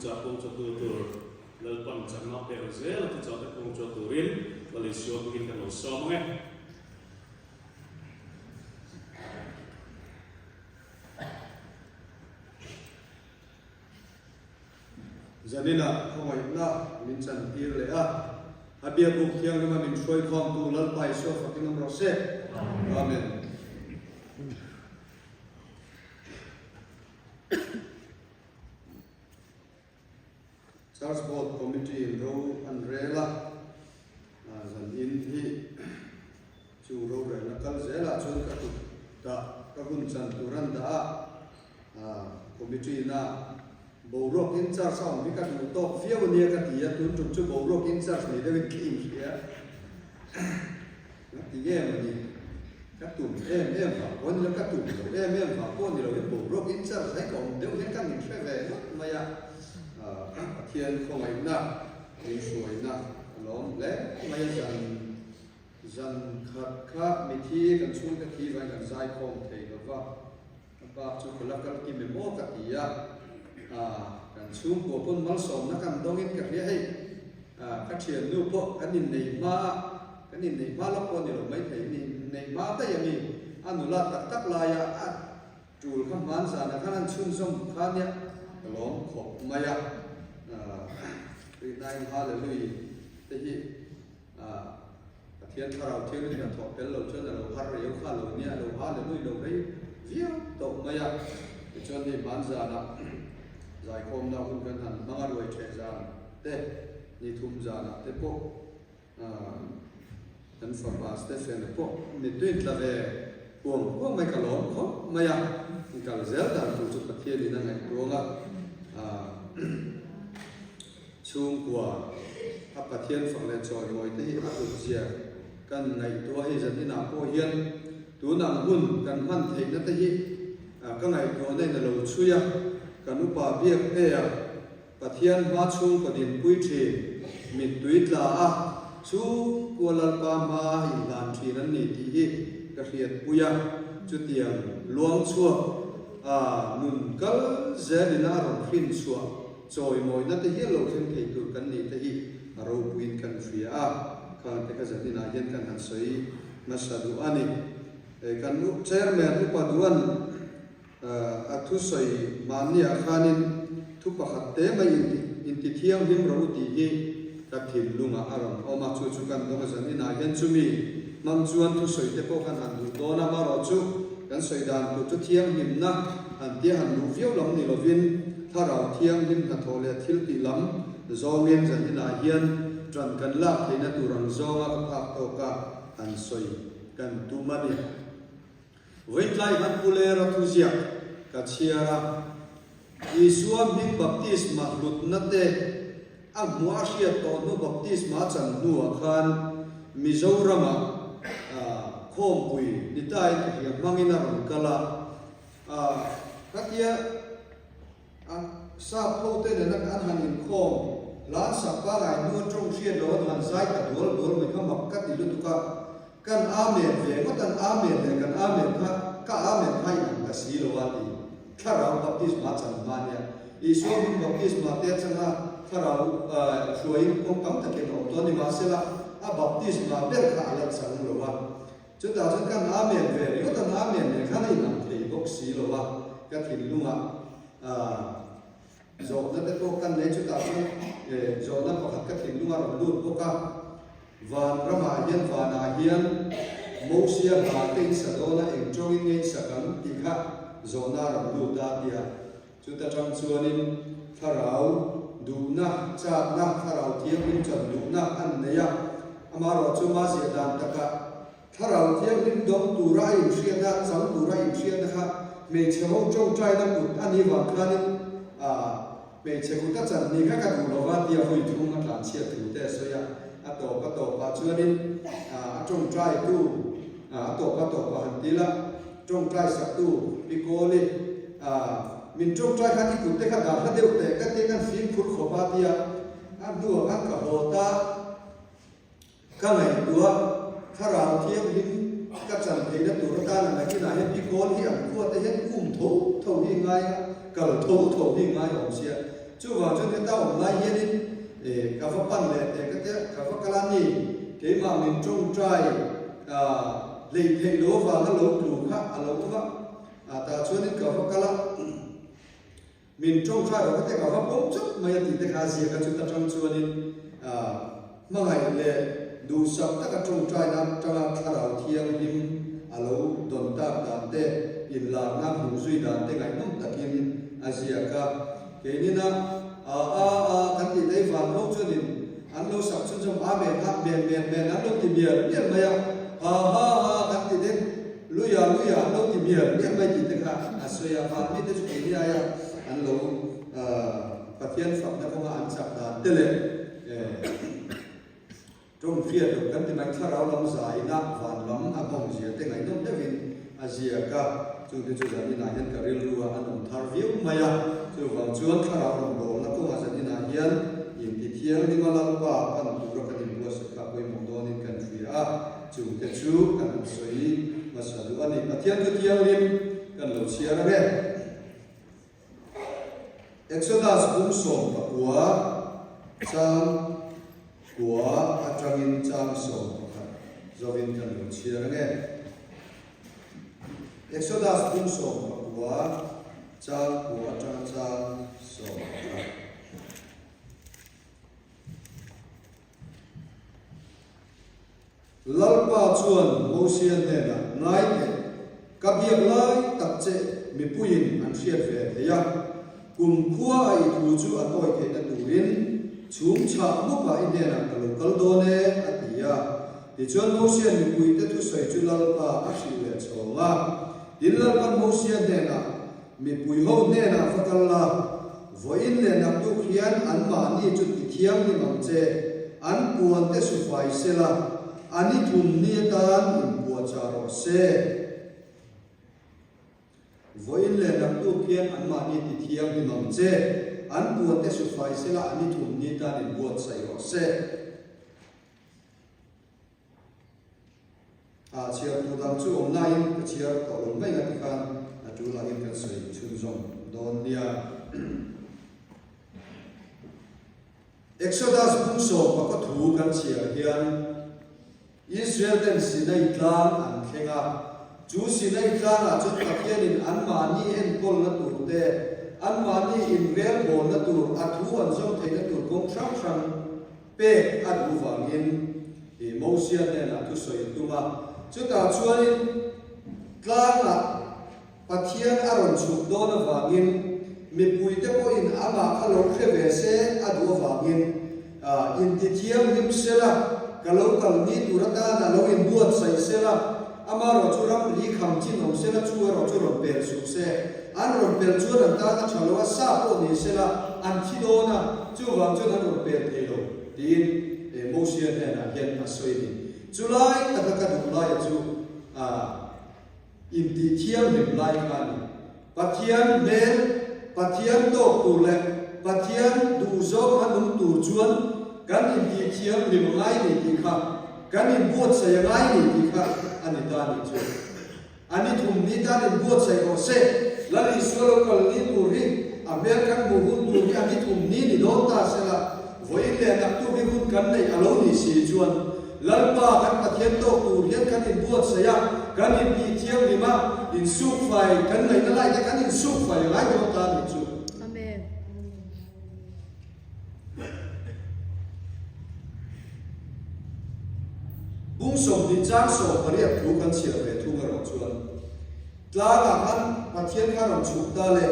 Thuchah kawngchawtu tur Lalpan chakna pek zel a thuchah te kawngchaw turin Malaysia hmingin kan lo sawm ang e. Zaninah khawngaihna min chantir leh a, a biakbuk thianghlima min hruaikhawmtu Lalpa Isua fakin awm rawh se. Amen. Church Board Committee in ro an rel a, zan in hi chu rorelna kal zelah chuan ka kut dah ka hun chan tur an dah a, Committee na boruak in charge a awm hi ka duh tawk viau ania ka ti a, tun tum chu boruak in charge nei deuhin ka inhria. Ka ti em a ni. Ka tum em em vang pawh a ni lo, ka tum lo em em vang pawh a ni lo, in boruak in char zai ka awm deuh hian ka min hre ve ngawt mai a, Pathian khawngaihna min hruaina a lawm hle mai a, zan zan khat kha mithi kan chhungte thi vangin kan zaikhawm thei lo va, a bak chu ka la kal kim em aw ka ti a, kan chhungkua pawn malsawmna kan dawngin ka hria hei. Ka thiannu pawh kan inneih hma a, kan inneih hma lawk pawh a ni lo maithei, an inneih hma daih a mi, a nula tak tak laia a tul kha hman zanah khan an chhunzawm kha nia ka lawm khawp mai a, Rihnain Hallelui te hi Pathian Thlarau Thianghlim hnathawh tel lo chuan a lo har riau kha lo nia, a lo Hallelui lo rei viau tawh mai a, tichuan hei hman zanah zaikhawmna hun kan han hmang a ruai theh zan. te ni thum zanah te pawh kan fapa Stephen-a pawh mittui tla ve kuam kuam mai ka lawm khawp mai a, i kal zel dan tur chu Pathianin a ngaihtuang a, chhungkua a Pathian fak leh chawimawi te hi a hlut zia kan ngaihtuah hei zan inah pawh hian tun ang hun kan hman theihna te hi ka ngaihtuahna in a lo chhui a, kan upa biak te a. Pathian hma chhungkaw dinpui thin, mittui tla a, chhungkua Lalpa hma inhlan thin an ni tih hi ka hriatpui a, chutiang luang chhuak a nun kal zelin a rawn hrin chhuah chawimawina te hial lo thleng thei tur kan nih te hi a ropuiin kan hria a, khangte ka zaninah hian kan han sawi hmasa duh a ni. Kan Chairman Upa Duan. A thusawi mahniah khanin thu pakhat te mai inti thianghlim rawh u tih hi ka thinlungah a rawn awm a, chu chu kan dawng a zan inah hian chumi hmang chuan thusawi te pawh kan han duh dawn a, amaherawhchu kan sawi dan tur chu thianghlimna han tia han luh viau lam ni lovin thlarau thianghlim hnathawh leh thil tih lam zawngin zan inah hian ṭan kan lak theihna tur ang zawnga ka phak tawka han sawi kan tum a ni. Vawitlai khan Pu Lera thuziak ka chhiar a, Isua hming baptisma hlutna te a hmuh a hriat tawh hnu baptisma a chan hnuah khan Mizoramah khawmpui ni tain ka hria hmangin a rawn kal a, khatia A sap ho te nena an han inkhawm hlan sak pangai hnu atawng hriat lo an han zai ta dual dual mai kha mak ka ti lutuk a, kan amen ve ngawt an amen leh kan amen kha ka amen kha in ang ta si lo a ti. Thlarau baptisma chan hma ania. Isua hming baptisma te atanga thlarau hruaiin kawng tam takin a awm tawh a ni mahsela a baptisma ber kha a la chang lo a. Chutah chuan kan amen ve ringawt an amen leh khan a inang thei bawk si lo a, ka thinlungah zawhna te pawh kan nei chutah chuan zawhna pakhat ka thinlung a rawn lut bawk a, van ramah hian vanah hian Mosia hla te in sa dawn a eng tawngin nge in sak ang tih kha zawhna a rawn lut a tia chuta tang chuanin thlarau duhna chakna thlarau thianghlim chan duhna an nei a, amaherawh chu mahziah dan takah Thlarau Thianghlim dawng tura a inhriatna, chang tura a inhriatna kha hmeichhe ho tawngtaina kut a nih vang khanin hmeichhe kut a chan ni kha ka duh lova tia vawi thum a tlanchhiat thu te a sawi a, a tawp a tawpah chuanin a tawngtaitu, a tawp a tawpah han ti la, tawngtai saktu Pi Kawli, min tawngtai khan i kut te kha dah hla deuh teh ka tia kan fimkhur khawp a tia a hnuah khan ka haw ta. Ka ngaihtuah, Thlarau Thianghlim ka chan theihna tur atana nakinah hian i kawl hi an khua te hian um tho tho hi ngai a, kal tho tho hi ngai awm sia. Chuvang chuan heta awm lai hianin ka va pan leh teh ka tia, ka va kal a ni, keimah min tawngtai hleih theih lo avanga lo tlu kha a lo awm a, tah chuanin ka va kal a. Min tawngtai rawh ka tia ka va pawm chauh mai a tih te kha a ziak a, chuta tang chuanin hmangaih leh duhsak taka tawngtaina atanga thlarau thianghlim a lo dawn tak dan te, inlarna hmuh zui dan te ngaihnawm takin a ziak a. Keinina a a a kan tih lei van ho chuanin an lo sak chhunzawm amen a men men men an lo ti mial mial mai a, ha ha ha kan ti deng. Luia luia an lo ti mial mial mai tih te kha a sawi a, van mite chu keini aia an lo Pathian fakna kawnga an chak dan te leh tawng hriat loh kan ti mai thlarau lam zaina van lam a nghawng zia te ngaihnawm deuhin a ziak a, chungte chu zaninah hian ka rilru a an awm thar viau mai a, chuvang chuan thlarau rawngbawlna kawnga zaninah hian intithianghlim a Lalpa pan tura kan inbuatsaih kha pawimawh dawnin kan hria a. Chungte chu kan sawi hmasa duh a ni. Pathian thu thianghlim kan lo chhiar ang e. Exodus bung 19 chang kua atangin chang 11 zovin kan lo chhiar ang e. Exodus bung 19 chang kua atanga chang 11. Lalpa chuan Mosia hnenah, Ngai teh, ka biak lai tak che mipuiin an hriat ve thei a, kum khua a i thu chu a tawi theihna turin chhum chhah mupah i hnenah ka lo kal dawn e, a ti a. Tichuan Mosia'n mipuite thusawi chu Lalpa a hrilh leh chhawng a. Tin, Lalpa'n Mosia hnenah, Mipui ho hnenah va kal la, vawiin leh naktuk hian anmahni chu ti thianghlim ang che, an puan te su fai se la, a ni thum ni atan inpuahchah rawh se. Vawiin leh naktuk hian anmahni ti thianghlim ang che, an puan te su fai se la, a ni thum ni atan inbuatsaih rawh se. A chhiar tur dang chu awm laiin ka chhiar tawh lo mai a tikhan a tul angin kan sawi chhunzawm dawn nia. Exodus bung 11 thu kan chhiar hian Israel ten Sinai tlang an thleng a, chu Sinai tlangah chuan Pathianin anmahni enkawlna tur te, anmahni inrelbawlna tur, a thu an zawm theihna tur kawng hrang hrang Pek a duh vangin i Mosia hnenah thusawi a tum a. Chutah chuanin tlangah Pathian a rawn chhuk dawn avangin mipuite pawhin amah kha lo hre ve se a duh avangin intithianghlim sela, ka lo kal ni tur atan a lo inbuatsaih sela, amaherawh chu ramri kham chin awm sela chu erawh chu rawn pel suh se. An rawn pel chuan an tan a tha lo a, sa pawh ni sela an thi dawn a, chuvang chuan an rawn pel thei lo, tiin Mosia hnenah hian a sawi a ni. Chulai taka ka duh laia chu intih thianghlim lai kha a ni. Pathian hmel, Pathian tawk tur leh Pathian duhzawng a nung tur chuan kan intih thianghlim a ngai ni tih kha, kan inbuatsaih a ngai ni tih kha a ni ta a nih chu. A ni thum ni tan inbuatsaih rawh se. Lal Isua lo kal ni tur hi a hmel kan hmuh hun tur hi a ni thum ni ni dawn ta se la, vawiin leh naktuk hi hun kan neih a lo nih si chuan Lalpa kan Pathian tawk tur hian kan inbuatsaih a, kan intih thianghlim a, insukfai kan ngaihna lai te kan insukfai a ngai dawn ta a nih chu. Amen. Bung 20 chang 18 thu kan chhiar ve thung erawh chuan tlangah khan Pathian kha rawn chhuk ta le,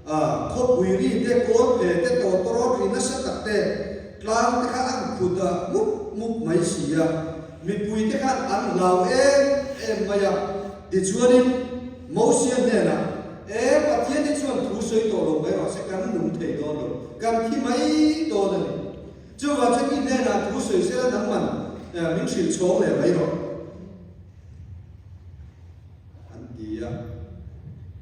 khawpui ri te, kawl phe te, tawtawrawt ri nasa tak te, tlang te kha an khut a mup mup mai si a, mipui te khan an hlau em em mai a. Tichuanin Mosia hnenah, E, Pathian hi chuan thu sawi tawh lo mai rawh se, kan nung thei dawn lo, kan thi mai dawn a ni. Chuvang chuan i hnenah thu sawi sela nangman min hrilh chhawng leh mai rawh, an ti a.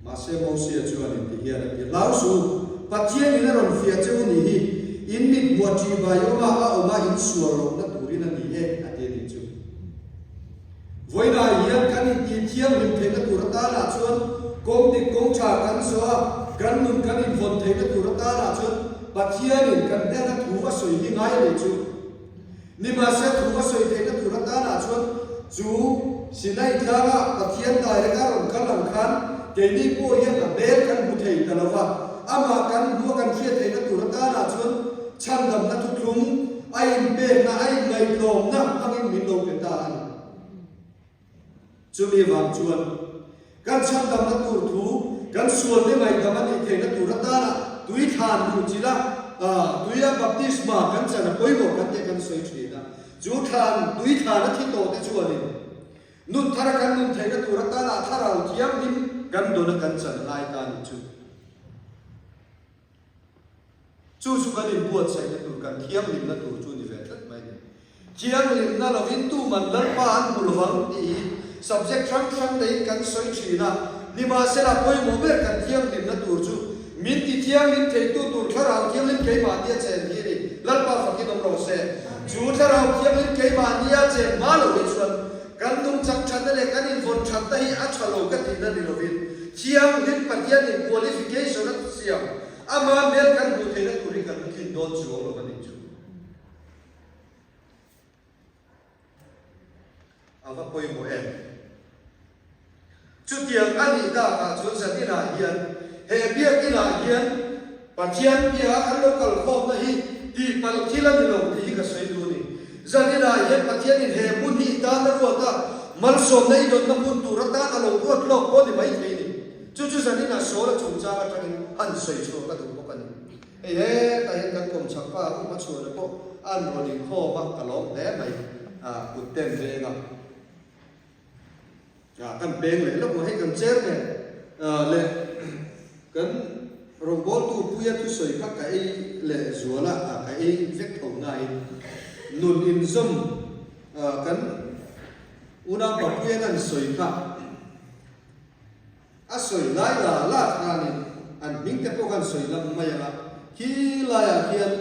Mahse Mosia chuan inti hian a ti, Hlau suh, Pathianin a rawn fiah che u nih hi, in mit hmuah ṭih bai awma a awma in sual lohna turin a ni e, a ti a nih chu. Vawiinah hian kan intih thianghlim theihna tur atanah chuan kawng dik kawng tha kan zawh a, kan nun kan invawn theihna tur atanah chuan. Pathianin kan hnena thu a sawi hi ngai a nih chu. Nimahse thu a sawi theihna tur atanah chuan chu Sinai tlanga Pathian direct a rawn kal ang khan keini pawh hian a hmel kan hmu thei ta lo va, amah kan hmu a kan hriat theihna tur atanah chuan chhandamna thuthlung a inpekna, a inngaihtlawmna hmangin min lo pe ta a ni. Chumi vang chuan kan chhandamna tur thu, kan sualte ngaihdam a nih theihna tur atana tui thlan luh chila tuia baptisma kan chan a pawimawh kan tih kan sawi thin a. Chu thlan, tui thlan a thi tawh te chuanin nun thara kan nun theihna tur atana thlarau thianghlim kan dawn a kan chan ngai ta a nih chu. Chu chu kan inbuatsaihna tur, kan thianghlimna tur chu ni ve tlat mai a ni. Thianghlimna lovin tuman Lalpa an hmu lovang tih hi subject hrang hrang teiin kan sawi thin a, nimahsela pawimawh ber kan thianghlimna tur chu min ti thianghlim theitu tur Thlarau Thianghlim keimahnia chen hi a ni. Lalpa fakin awm rawh se. Chu Thlarau Thianghlim keimahnia chen hma lo hi chuan Kan nungchang thatna leh kan invawn thatna hi a tha lo ka tihna ni lovin Thianghlim Pathianin qualification a siam ama hmel kan hmuh theihna tur hi kan tlin dawn chuang lo a nih chu. A va pawimawh em? Chutiang a nih takah chuan zaninah hian he biakinah hian Pathian bia kan lo kal khawmna hi tihpalh thil a ni lo tih hi ka sawi duh a ni. Zaninah hian Pathianin he hmun hi i tan a ruat a, malsawmna i dawnna hmun tur atan a lo ruat lawk pawh ni maithei a ni. Chu chu zaninah Saul-a chungchang atangin han sawi chhuah ka duh bawk a ni. Hei hetah hian kan kawmchhak pa Pu Hmachhuana pawh an rawn inkhawm a, ka lawm hle mai, kut ten veng a. Kan peng leh lawk maw hei kan chairman leh kan rawngbawltu puia thusawi kha ka ei leh zual a, ka ei vek tho nain nun inzawm kan unau papuian an sawi kha A sawi lai la la khanin an hming te pawh khan sawi lam mai ang a, khi laiah khian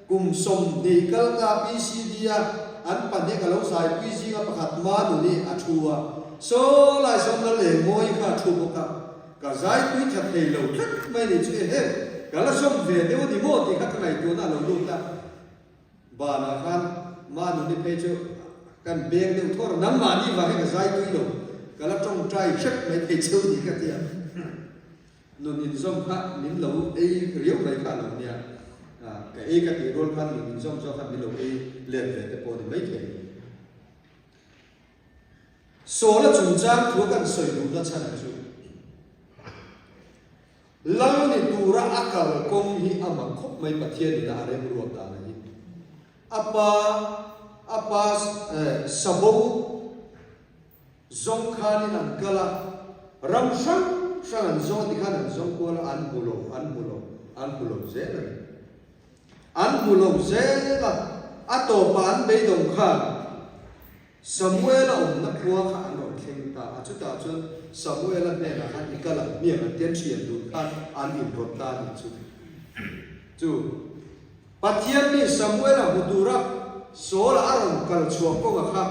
kum 20 kal ta PCD a an pahnih ka lo zaipui zinga pakhat Manuni a thu a, saw lai sawn la leng mawi kha a thu bawk a, ka zaipui tha thei lo tlat mai ni chu ehe ka la sawm ve deuh a ni maw tih kha ka ngaihtuahna a lo lut a. Banah khan Manuni phei chu kan beng deuh thawr a, nangmahni vang hi ka zai tui lo, ka la tawngtai hrep mai thei cheu ni ka ti a. Nun inzawm kha min lo ei riau mai kha a lo nia, ka ei ka tih rual khan nun inzawm zawk khan min lo ei let ve te pawh a ni maithei. Sawla chungchang thu a kan sawi duhna chhan chu. Lal ni tura a kal kawng hi a mak khawp mai Pathian ina a remruat dan a hi. A pa a pa sabo zawng khanin an kal a, ram hrang hrang an zawng a tikhan an zawng kual a, an hmu lo, an hmu lo, an hmu lo zel a ni. An hmu lo zel a, a tawpah an beidawng khan Samuela awmna khua kha an rawn thleng ta a, chutah chuan Samuela hnenah khan i kal ang hmiang an tia thian dun khan an inrawt ta a nih chu. Chu Pathian mi Samuela hmu tura Saul-a a rawn kal chhuah kawnga kha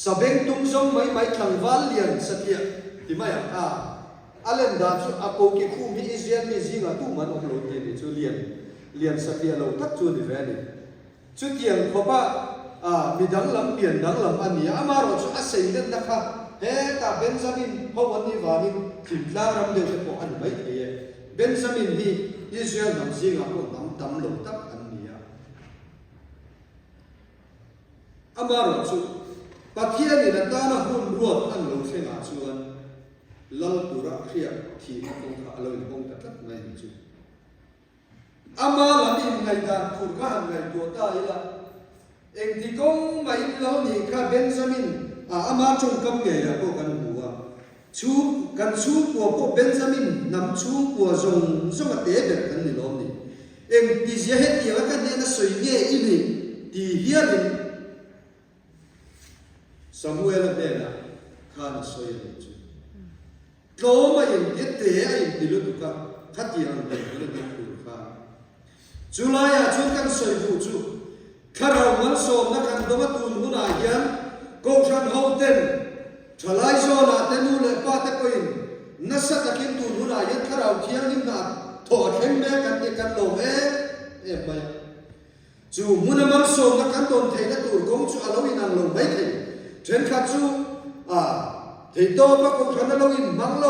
Sabengtung zawng mai mai tlangval lian satliah ti mai ang a, a len dan chu a koki khum hi Israel mi zingah tumah an awm lo tih a nih chu, lian lian satliah lo tak chu a ni ve a ni. Chutiang khawpa mi danglam pian danglam a ni a, amaherawh chu a seilenna kha hetah Benjamin ho an nih vangin thingtlang ram deuh te pawh a ni mai thei e. Benjamin hi Israel hnam zingah pawh hnam tam lo tak an ni a. Amaherawh chu Pathianin a tana hun ruat an lo thlengah chuan lal tura hriak thihna kawng kha a lo inhawng ta tlat mai a ni chu. Ama lam inngaihdan tur kha han ngaihtuah ta ila, engti kawng mahin lo nih kha Benjamin a ama tawngkam ngeiah pawh kan hmu a. Chhung, kan chhungkua pawh Benjamin hnam chhungkua zawng zawng a te ber kan ni lawm ni. Engtizia hetianga ka hnena sawi nge i nih ti hialin Samuela hnenah khan a sawi a nih chu. Tlawm a inti te a inti lutuk a, khatiang ang deuh hmel a ding tur kha. Chu laiah chuan kan sawi duh chu, Thlarau malsawmna kan dawng a tun hunah hian Kohhran ho ten, thalai zawnah te nu leh pa te pawhin nasa takin tun hunah hian Thlarau Thianghlimna a. Thawh a thleng mek kan tih kan lawm em em mai a. Chu hmuna malsawmna kan dawn theihna tur kawng chu a lo inang lo mai thei. Thenkhat chu a theihtawpa kohhran a lo inhmang lo.